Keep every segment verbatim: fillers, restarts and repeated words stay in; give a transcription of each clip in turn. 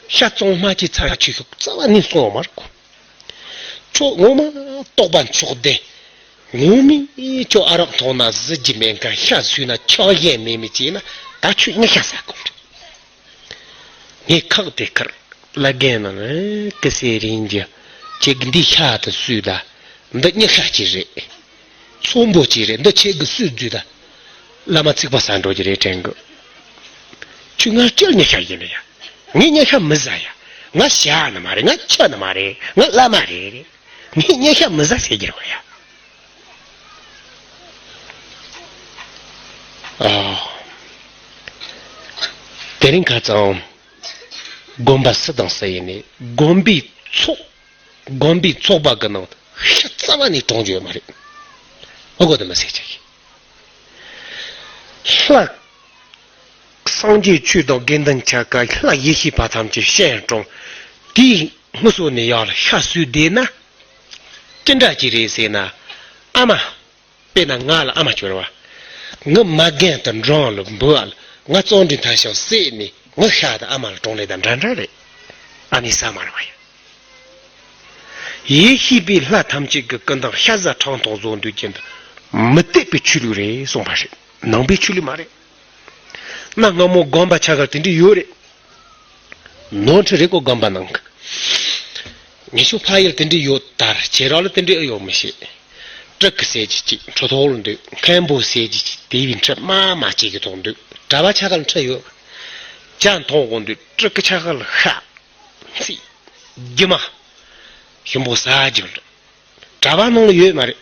ཤ་གཙང་མ་གྱི་ཚ་ཆུ་ཤོག་རྩ་བ་ནས་གསུང་བ་མ་རེད་གོ། ཁྱོད་ངོ་མ་རྟོགས་པ་མཆོག་ལྡན། ངོ་མས་ཁྱོད་ཨ་རག་འཐུང་ན་གཟི་བརྗིད་མེད་མཁན། ཤ་ཟོས་ན་ཆགས་ཞེན་མེད་མི་བྱས་ན། ད་ཁྱོད་ཉི་ཤ་ཟ་དགོས་རེད། ངས་ཁག་དེ་ཁར་བླ་རྒན་ནང་ནས་ཀི་སེ་རིན་གྱི་ཁྱེད་ཀྱི་འདི་ཤ་དེ་ཟོས་ད། འདི་ཉི་ཤ་གཅིག་རེད། ཚོན་པོ་གཅིག་རེད། འདི་ཁྱེད་ཀྱི་སུས་བརྫུས་ད། བླ་མ་ཚིག་པ་ཟ་འགྲོ་གི་རེད་དྲན་གི། ཁྱོད་ང་སྐྱེལ་ཉི་ཤ་ཡིན་ལ་ཡ། ངས་ཉི་ཤ་མི་ཟ་ཡ། ང་ཤ་ནི་མ་རེད། ང་ཁྱི་ནི་མ་རེད། ང་བླ་མ་རེད། ངས་ཉི་ཤ་མི་ཟ་ཟེར་གྱི་རེད་བ་ཡ། ཨ། དེ་རིང་ཁ་སང་དགོན་པ་སུ་དང་སུ་ཡིན་ནས་དགོན་པའི་ཚོགས། དགོན་པའི་ཚོགས་པ་གི་ནང་ཤ་རྩ་བ་ནས་གྲོངས་རྒྱུ་ཡོད་མ་རེད། ཨོ་གོ་དེ་མི་ཟེར་ཆ་གི། ལྷ། སངས་རྒྱས་ཆོས་དང་དགེ་འདུན་ཆ་ག་ལྷ་ཡེ་ཤེས་པ་ཐམས་ཅད་ཤ་ཡང་གྲོངས། དེའི་སྔུན་སོ་ནས་ཡག་ལ་ཤ་ཟོས་བསྡད་ན། ཅི་འདྲ་ཅིག་རེད་ཟེར་ན། ཨ་མ། དཔེར་ན་ང་ལ་ཨ་མ་སྐྱོར་བ། ངའི་མ་རྒན་དང་འབྲང་ལ་འབུལ་བ་ལ། ང་བཙོན་འདྲེན་ཐལ་ཞིང་བསད་ནས་ངའི་ཤ་དང་ཨ་མ་ལ་གྲོངས་ལེ་དང་འདྲ་འདྲ་རེད། ཨ་ནི་ཟ་མ་རེད་བ་ཡ། ཡེ་ཤེས་པའི་ལྷ་ཐམས་ཅད་ཀྱི་སྐུ་མདུན་ཤ་ཟ་ཁྲག་འཐུང་བཟོ་འདོད་ཀྱི་འདི་མི་དད་པའི་ཆོས་ལུགས་རེད་གསུངས་པ་རེད། ནང་པའི་ཆོས་ལུགས་མ་རེད། གནའ་སྔ་མོ་དགོན་པ་ཆ་ག་དེ་འདྲ་ཡོད་རེད། ནོར་འཁྲུལ་རེད་གོ་དགོན་པ་ནང་གི། ཉི་ཤུ་ཕ་ཡུལ་དེ་འདྲ་ཡོད་དར་ཁྱེད་རང་ལ་དེ་འདྲ་ཨེ་ཡོད་མི་ཤེས། སྤྲུལ་སྐུ་ཟེར་གྱི་གཅིག་ཁྲི་ཐོག་ལ་འདུག་མཁན་པོ་ཟེར་གྱི་གཅིག་དེ་བའི་ཁྲི་མ་མ་གཅིག་གི་ཐོག་འདུག་གྲྭ་པ་ཆ་ག་ལ་ཁྲི་ཡོད། ཇ་འཐུང་དགོས་འདུག་སྤྲུལ་སྐུ་ཆ་ག་ལ་ཤ། ཚིག་རྒྱུ་མ། ཞིམ་པོ་ཟ་རྒྱུ་འདུག་གྲྭ་པ་ནང་ལ་ཡོད་མ་རེད།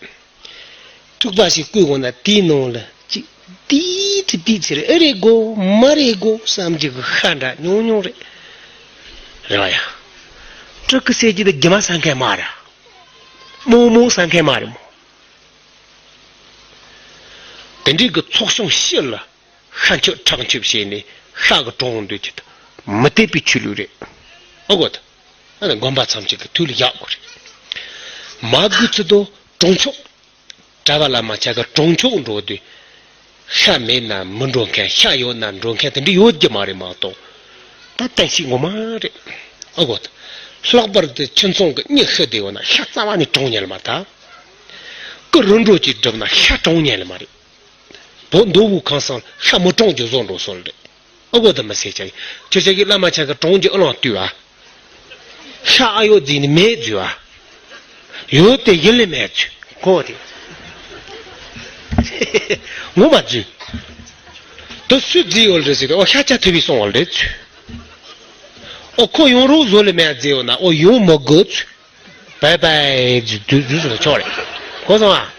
འཁྲུག་པ་ཞིག་བསྐུལ་དགོས་ན་དེའི་ནང་ལ་ཅིག་དེའི་ཁྲི་དེའི་ཚེ་རེད། ཨེ་རེད་དགོ་མ་རེད་དགོ་བསམ་གྱི་གི་ཤ་འདྲ་ཉུང་ཉུང་རེད། རེད་བ་ཡ། སྤྲུལ་སྐུ་ཟེར་གྱི་དེ་རྒྱུ་མ་ཟ་མཁན་མ་རེད། རྨོ་མོ་ཟ་མཁན་མ་རེད་མོ། དེ་འདྲའི་གི་ཚོགས་ཆུང་ཕྱི་ལ་ཤ་འཆུ་ཁྲག་འཆུ་བྱས་ནས་ཤ་གི་གྲོང་འདོད་ཀྱི་དེ་མི་དད་པའི་ཆོས་ལུགས་རེད། ཨོ་གོ་ད། ཨ་ནི་དགོན་པ་ཚང་གཅིག་གི་ཐུགས་ལ་བཞག་དགོས་རེད། མ་དགོས་ཚུལ་དུ་གྲོང་ཆོག་གྲྭ་པ་བླ་མ་ཆ་ག་གྲོང་ཆོག་འགྲོ་དུས། ཤ་མེད་ན་མི་འགྲོ་མཁན། ཤ་ཡོད་ན་འགྲོ་མཁན་དེ་འདྲ་ཡོད་རྒྱུ་མ་རེད་མ་གཏོགས། ད་བསྟན་བཤིག་ངོ་མ་རེད། ཨ་གོ་ད། ལྷག་པར་དུ་ཁྱིམ་ཚང་གི་མྱི་ཤི་བསྡད་ཡོད་ན་ཤ་རྩ་བ་ནས་གྲོངས་ཉན་ལ་མ་ད། སྐུ་རུ་འགྲོ་གཅིག་སྒྲུབ་ན་ཤ་གྲོངས་ཉན་ལ་མ་རེད། བོད་མདོ་དབུས་ཁམས་གསུམ་ཤ་མི་གྲོངས་རྒྱུ་བཟོ་འགྲོ་སྲོལ་རེད། ཨོ་གོ་དེ་མི་ཟེར་ཆ་གི། ཁྱོད་ཆ་གི་བླ་མ་ཆ་གི་གྲོངས་རྒྱུ་ཨ་ལོང་བཏུས་བ། ཤ་ཨ་ཡོད་རྫིས་ནི་མེད་རྫུས་བ། ཡོད་དེ་ཡིན་ལེ་མེད་རྫུས་གོ་དེ། ངོ་མ་རྫུས། དུ་སུས་རྫིས་ཡོད་རེད་ཟེར་ཏེ་ཨོ་ཤ་ཆ་ཐུབ་པའི་སོང་བ་རེད་རྫུས། ཨོ་ཁོ་ཡོང་རོགས་བཟོ་ལེ་མེད་རྫིས་ཡོད་ན་ཨོ་ཡོང་མི་དགོས་རྫུས། བའི་བའི་ཇི་དུས་དུས་སུ་ཆོག་རེད། གོ་སོང་ཨ།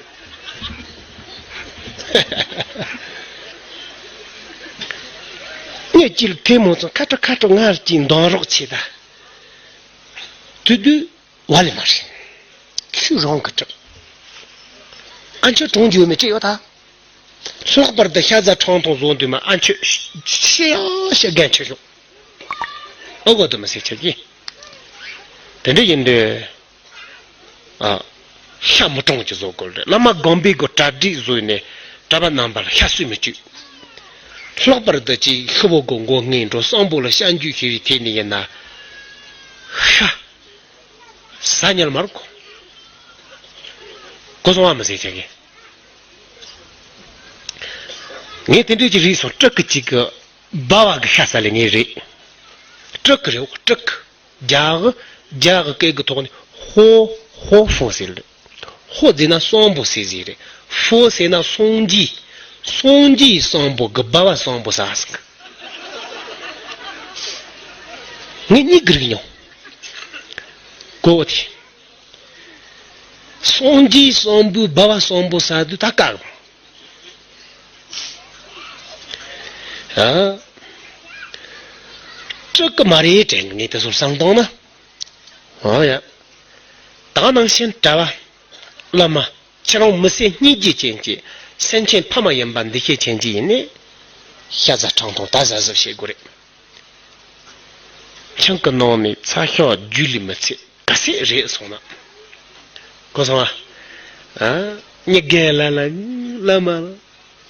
ངས་ཅིལ་ཐེ་མོ་ཚོ་ཁ་ཏྲ་ཁ་ཏྲ་ངར་གྱིས་འདང་རོགས་བྱེད་ད། དུས་དུས་བ་ལེ་མ་རེད། ཁྱོད་རང་གི་གྲབས། ཨ་མཆོད་གྲོང་འཇུ་མི་ཅི་ཡོད་ད། ལྷག་པར་དུ་ཤ་ཟ་ཁྲང་ཐོང་བཟོ་འདུག་མ་ཨ་མཆོད་ཤི་ཡང་ཤི་རྒན་ཆེ་ཤོག་ཨོ་གོ་དུ་མི་སེ་ཆེ་གི། དེ་འདྲ་ཡིན་དུས། ཨ། ཤ་མི་གྲོངས་ཀྱི་བཟོ་དགོས་རེད། བླ་མ་དགོན་པའི་སྒོ་གྲ་སྒྲིག་བཟོས་ནས་གྲྭ་པ་རྣམ་པར་ཤ་གསོད་མི་བཅུག་ལྷག་པར་དུ་ཅིག་ཤི་བོ་དགོ་མགོ་སྔས་འགྲོ་སང་པོ་ལ་ཤ་འཇུ་ཤེས་རིག་ཐེབས་ནས་ཡིན་ན། ཤ། ཟ་ཉལ་མར་གོ། གོ་སོང་བ་མི་ཟེར་ཆ་གི། ངས་དེ་འདྲས་ཀྱི་རིགས་སོང་སྤྲུལ་སྐུ་གཅིག་གི་སྦ་བ་གི་ཤ་ཟ་ལེ་ངས་རེད། སྤྲུལ་སྐུ་རེད་འོ་སྤྲུལ་སྐུ། རྒྱ་གི་རྒྱ་གི་སྐད་གི་ཐོག་ནས་ཧོ་ཧོ་ཧྥོ་ཟེར་ལེ། ཧོ་ཟེར་ན་སང་པོ་ཟེར་ཟེར་རེད། ཧྥོ་ཟེར་ན་སངས་རྒྱས། སངས་རྒྱས་སང་པོ་གི་སྦ་བ་སང་པོ་ཟ་ཟིག་ངས་གཉིས་ཀྱི་རིགས་མྱོང་། གོ་བ་དེ། སངས་རྒྱས་སང་པོའི་སྦ་བ་སང་པོ་ཟ་དུས་ད་དཀའ་གི། ཨ། སྤྲུལ་སྐུ་མ་རེད་དྲན་གི་ངས་དེ་ཚོར་བསམ་བཏང་ན། ཨ་ཡ། ད་ནང་བཞིན་གྲྭ་བ། བླ་མ། ཁྱེད་རང་མི་ཚེ་སྙིང་རྗེ་ཅན་གྱི་སེམས་ཅན་ཕ་མ་ཡིན་པ་འདི་ཤེས་ཅན་གྱི་ཡིན་ནས། ཤ་ཟ་ཁྲང་ཐོང་ད་ཟ་ཟ་བྱེད་དགོས་རེད། ཁྱིམ་གྱི་ནང་ནས་ཚ་ཤོག་རྒྱུ་ལས་མི་ཚེ་ག་ཚད་རེད་སོང་ན། གོ་སོང་ཨ། ཨ། མྱི་རྒན་ལ་ལ་བླ་མ་ལ་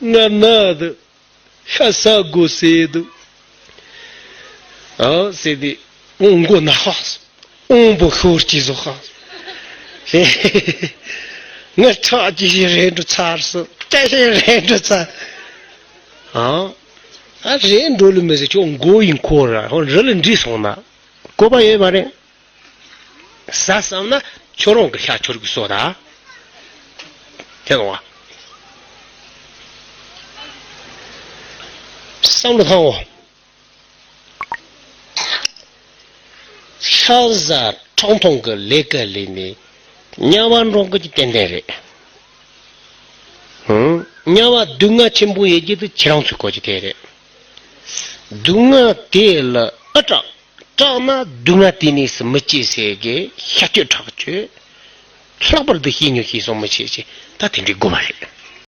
ང་ན་འདུག་ཤ་ཟ་དགོས་ཟེར་འདུག་ཨ་ཟེར་ཏེ། ཨོང་མགོ་ན་ཧ། ཨོང་བུ་ཤོར་གྱི་བཟོ་ཧ། ངར་ཁྲག་གི་ཞིག་རེད་འགྲོ་ཚར་སོ། སྐྱ་ཞིག་རེད་འགྲོ་ཚར། ཨ། ཨ་རེད་འགྲོ་ལུ་མི་ཟེར་ཁྱོད་མགོ་ཡིན་ཁོ་ར་ཧོ་རི་ལ་འདྲིས་སོང་ན། བཀོད་པ་ཡོད་མ་རེད། ཟ་བསམ་ན་ཁྱོད་རང་གི་ཤ་ཁྱོར་གི་སོ་ད། དེ་ལོ་བ། བསམ་བློ་ཐང་འོ། ཤ་ཟ་ཁྲག་འཐུང་གི་ལས་ཀ་ལས་ནས་དམྱལ་བ་འགྲོ་གི་ཏན་ཏན་རེད། ཧུམ། དམྱལ་བ་སྡུག་བསྔལ་ཆེན་པོ་ཡོད་རྒྱུ་དེ་ཁྱེད་རང་ཚོའི་གོ་རྒྱུ་དེ་རེད། སྡུག་བསྔལ་དེ་ལ་ཨ་སྐྲག་སྐྲག་ན་སྡུག་བསྔལ་དེ་ནས་སུ་མི་སྐྱེ་ཟེར་གི་ཤ་སྐྱོད་ཁྲག་སྐྱོད། ལྷག་པར་དུ་ཤེས་ཉོ་ཤེས་སོང་མི་བྱེད་ཅེས་ད་དེ་འདྲའི་དགོས་པ་རེད།